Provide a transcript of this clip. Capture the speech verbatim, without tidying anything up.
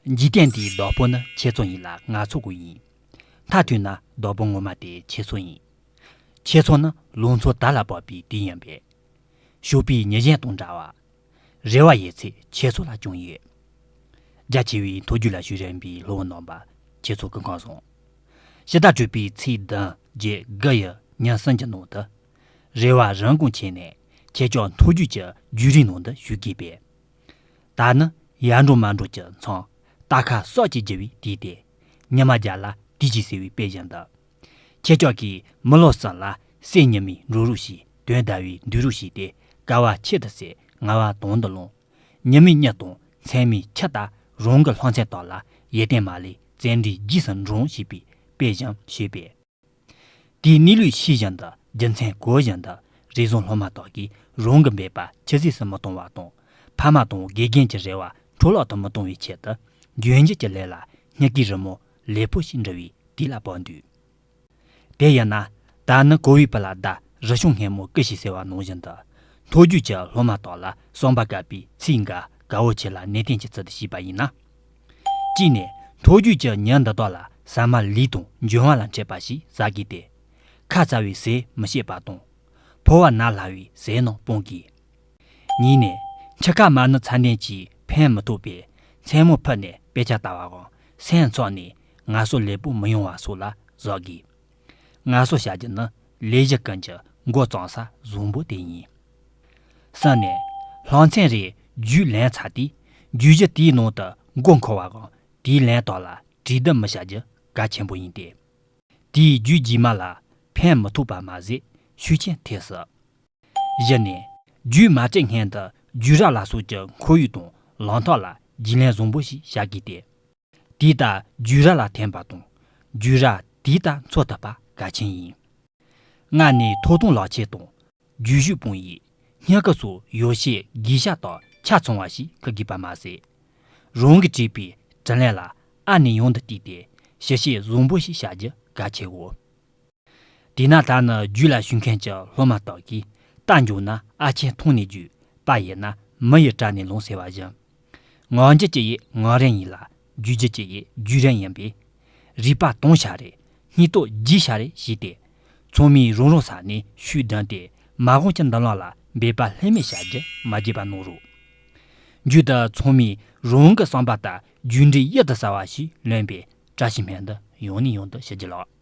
འཇིག་རྟེན་འདིའི་བདག་པོ་ནི་ཁྱེད་ཚོ་ཡིན་ལ་ང་ཚོ་གུ་ཡིན། མཐའ་མཐུད་ན་བདག་པོ་ངོ་མ་དེ་ཁྱེད་ཚོ་ཡིན། ཁྱེད་ཚོ་ནི་ལང་ཚོ་དར་ལ་བབས་པའི་དུས་ཡིན་པས། ཞོགས་པའི་ཉི་གཞོན་དང་འདྲ་བ། རེ་བ་ཡོད་ཚད་ཁྱེད་ཚོ་ལ་ཅུང་ཡོད། རྒྱ་ཆེ་བའི་མཐོ་རྒྱུགས་ལ་ཞུགས་རན་པའི་སློབ་བུ་རྣམ་པ། ཁྱེད་ཚོ་སྐུ་ཁམས་བཟང་། ཕྱི་ཟླ་དྲུག་པའི་ཚེས་བདུན་བརྒྱད་དགུ་ཡི་ཉིན་གསུམ་གྱི་ནང་དུ། རེ་བ་རང་དགོངས་བྱས་ནས་ཁྱེད་ཅག་མཐོ་རྒྱུགས་ཀྱི་རྒྱུགས་རིང་ནང་དུ་ཞུགས་དགོས་པས། ད་ནི་ཡར་འགྲོ་མར་འགྲོ་གྱི་མཚམས། རྟ་ཁ་སྲོག་གཅིག་རྒྱུ་བའི་དུས་ཏེ། ཉི་མ་རྒྱལ་ལ་དུས་གཅིག་ཟེར་བའི་དཔེ་བཞིན་དུ། ཁྱེད་ཅག་གིས་མི་ལོ་གསུམ་ལ་སྲས་ཉི་མའི་འགྲོ་རོགས་བྱས། དོན་ཟླ་བའི་འདུག་རོགས་བྱས་ཏེ། དཀའ་བ་ཆེད་དུ་བསད། ངལ་བ་དོན་དུ་བླངས། ཉི་མའི་གཉིད་དང་མཚན་མོའི་ཆུ་ལྟར། རང་གི་ལྷག་མཚན་དག་ལ་ཡིད་བརྟན་མ་ལུས། བརྩོན་འགྲུས་རྗེས་སུ་འགྲོ་ཞེས་པའི་དཔེ་བཞིན་བྱས་པས། དེའི་གནས་ལུགས་ཤེས་བཞིན་དུ། རྒྱུ་མཚན་གོ་བཞིན་དུ། རེ་ཟུང་སློབ་མ་དག་གིས་རང་གི་འབད་པ་ཆུད་ཟོས་སུ་མི་གཏོང་བ་དང་། ཕ་མ་དང་དགེ་རྒན་གྱི་རེ་བ་འཕྲོ་བརླག་ཏུ་མི་གཏོང་བའི་ཆེད་དུ། རྒྱུན་འགྱུར་གྱི་ལས་ལ་སྙིང་གི་རི་མོ་ལེགས་པོ་ཞིག་འབྲི་བའི་དུས་ལ་བབ་འདུག། དེ་ཡིན་ན། ད་ནི་གོ་བའི་བུ་ལ་བརྡ། རི་ཤོང་སྔོན་མོ་ཀི་ཞིག་ཟེར་བ་ནང་བཞིན་དུ། མཐོ་རྒྱུགས་ཀྱི་སློབ་མ་དག་ལ་གསུངས་པ་བཀའ་པའི་ཚིག་འགའ་དགའ་བོ་ཆེ་ལ་ནན་ཏན་གྱི་ཚུལ་དུ་ཞུས་པ་ཡིན་ན། གཅིག་ནས། མཐོ་རྒྱུགས་ཀྱི་ཉིན་འདི་དག་ལ་ཟ་མ་ལུས་དང་འབྱུང་བ་ལ་འཕྲད་པ་ཞིག་ཟ་དགོས་ཏེ། ཁ་ཚ་བའི་ཟས་མི་བཤད་པ་དང་། ཕོ་བ་ན་སླ་བའི་ཟས་རྣམས་སྤོང་དགོས། གཉིས་ནས། འཆི་ཁ་མ་ཎི་མཚན་ལྡན་གྱིས་ཕན་མི་ཐོགས་པས། མཚན་མོ་ཕུད་ནས་དཔེ་ཆ་ལྟ་བའམ་སེམས་འཚབ་ནས་ངལ་གསོ་ལེགས་པོ་མི་ཡོང་བ་སོགས་ལ་བཟོད་དགོས། ངལ་གསོ་བྱ་རྒྱུ་ནི་ལས་གཞི་ཀུན་གྱི་འགོ་བརྩམས་ས་བཟང་པོ་དེ་ཡིན། གསུམ་ནས། སློབ་ཚན་རེ་རྒྱུགས་ལེན་ཚར་དུས། རྒྱུགས་གཞི་དེའི་ནང་དུ་མགོ་འཁོར་བའམ་དེའི་ལན་དག་ལ་གྲོས་བསྡུར་མི་བྱ་རྒྱུ་གལ་ཆེན་པོ་ཡིན་ཏེ། དེའི་རྒྱུགས་རྗེས་མ་ལ་ཕན་མི་ཐོགས་པ་མ་ཟད་ཤུགས་རྐྱེན་ཐེབས་སྲིད། བཞི་ནས། རྒྱུགས་མ་སྤྲད་སྔོན་དུ་རྒྱུགས་ར་ལ་སོགས་ཀྱི་ཁོར་ཡུག་དང་ལམ་ཐག་ལ་རྒྱུས་ལོན་བཟང་པོ་ཞིག་བྱ་དགོས་ཏེ། དེ་ལྟར་རྒྱུགས་ར་ལ་འཐེན་པ་དང་། རྒྱུགས་ར་དེ་ལྟར་འཚོ་ཐུབ་པ་གལ་ཆེན་ཡིན། ལྔ་ནས། ཐོབ་ཐང་ལག་ཁྱེར་དང་། རྒྱུགས་ཤུགས་དཔང་ཡིག། སྨྱུ་གུ་སོགས་ཡོ་བྱད་གུས་ཞབས་དང་ཆ་ཚང་བ་ཞིག་བསྐུར་དགོས་པ་མ་ཟད། རང་གིས་བྲིས་པའི་དྲིན་ལན་ལ་ཨ་ནེ་ཡང་དུ་བལྟས་ཏེ་ཞིབ་བཤེར་བཟང་པོ་ཞིག་བྱ་རྒྱུ་གལ་ཆེའོ། དེས་ན་ད་ནི་རྒྱུགས་ལ་ཞུགས་མཁན་གྱི་སློབ་མ་དག་གིས། རྟ་མགྱོགས་ན་ཨ་ཆེན་འཐུང་ནས་རྒྱུག། པ་ཡིན་ན་མི་ཡི་སྐྲ་ནས་ལོངས་ཟེར་བ་བཞིན། ངང་རྒྱུད་ཀྱི་ཡིག་ངང་རིང་ཡིན་ལ། རྒྱུགས་རྒྱུད་ཀྱི་ཡིག་རྒྱུགས་རིང་ཡིན་པས། རུས་པ་དྭངས་ཤ་རེ། སྙིང་སྟོབས་རྒྱས་ཤ་རེ་བྱས་ཏེ། ཚང་མས་རང་རང་ས་ནས་ཤུགས་བསྒྲིམས་ཏེ། མ་འོངས་ཀྱི་མདུན་ལམ་ལ་འབད་པ་ལྷོད་མེད་བྱ་རྒྱུ་མ་བརྗེད་པ་གནང་རོགས། མཇུག་ཏུ་ཚང་མས་རང་གི་བསམ་པ་ལྟར་རྒྱུགས་འབྲས་གཡུར་དུ་ཟ་བ་ཞིག་ལོན་པའི་བཀྲ་ཤིས་སྨོན་འདུན་ཡང་ནས་ཡང་དུ་ཞུ་རྒྱུ་ལགས།